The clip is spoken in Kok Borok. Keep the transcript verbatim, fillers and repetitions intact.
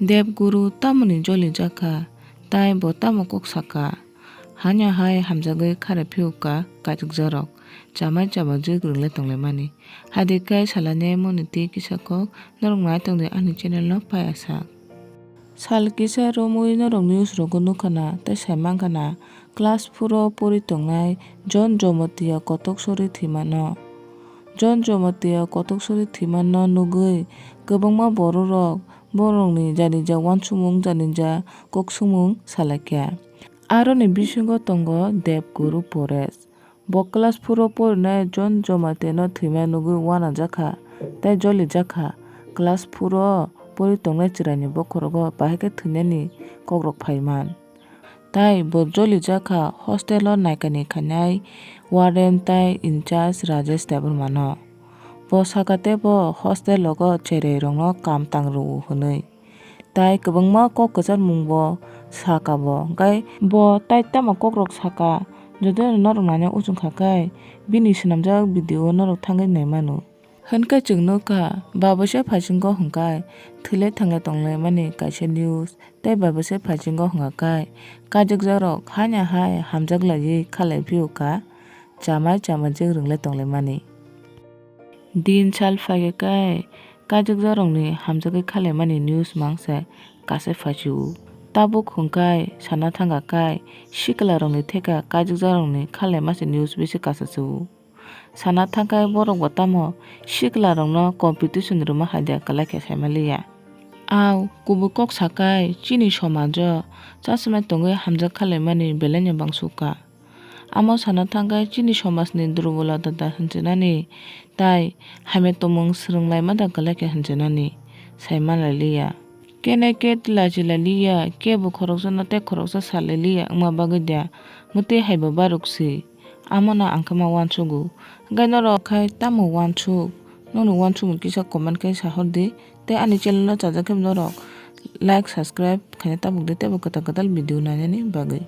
Deb guru tamoni joli jakha, tai bo tamo kok saka? Hanya hai hamjagwi khare phiyok ka kaitukjak rok, chamai chama jwk rwng le tong laimani. Hadi khe salani moni twi kisa kok norok nai tongdi ani channel no pai asa. Sal kisa romwi norok news rogo nukha na tei sai mankha na, class four o pori tongnai John Jomotia kotok sori thwimano. John Jomotia kotok sori thwimano nugwi kwbangma borok rok borokni janija wansukmung janija koksukmung salaikha. Aroni bisingo tongo Deb Guru Pores. Bo class four o porinai John Jomotia no thwima nugwi uanajakha tei jolijakha. Class four o pori tongnai chwraini bokhorogo bahai khe thwinani kokrok phaiman. Tai bo jolijakha hostel o naikani khainai warden tai in charge Rajesh Debbarma no. Bo saka tei bo hostel rogo cherai rokno kam tang rw-o hwnwi. Tai kwbangma kok kwcharmung bo saka bo, hwnkhe bo tai tamo kokrok saka, jotono norok naina uchung kha khe bini swnamjak video norok thangwi nai mano. Hwnkhe chwng nukha, babose phaisingko hwnkhe thwile thangle tonglaimani kaisa news, tei babose phaisingko hwnkha khe kaijakjakrok haino hai hamjaklaiwi khalai phiyokha, chamai chamajwk rwngle tonglaimani. Din sal phaikhe khe kaijakjakrokni hamjagwi khalaimani news mangse kase phaisio. Tabuk hwnkhe sana thangkha khe siklarokni theka kaijakjakrokni khalaimase news bisi kasasio. Sana thangkhe borok bo tamo siklarokno competition rwma hai de kwlai khe saimaliya. Au kubui kok sakai chini somajo chachomai tongwi hamjak khalaimani belaino bangsukha. Amo sana thangkhe chini somajni durbolota da hwnjwnani tai hamya tongmung swrwnglaima da kwlai khe hwnjwnani sai manlailiya. Kene khe tilachi lailiya, kebo khoroksa no tei khoroksa salailiya wngma bagwi da mwtwi haibo baruk si. Amo no ang khe ma uansugo. Hwnkhe norok khai tamo uansuk? Nokni uansukmung kisa comment khe sahordi. Tei ani channel no chajak khe norok like, subscribe khaina tabukdi teibo kwtal kwtal video nainani bagwi.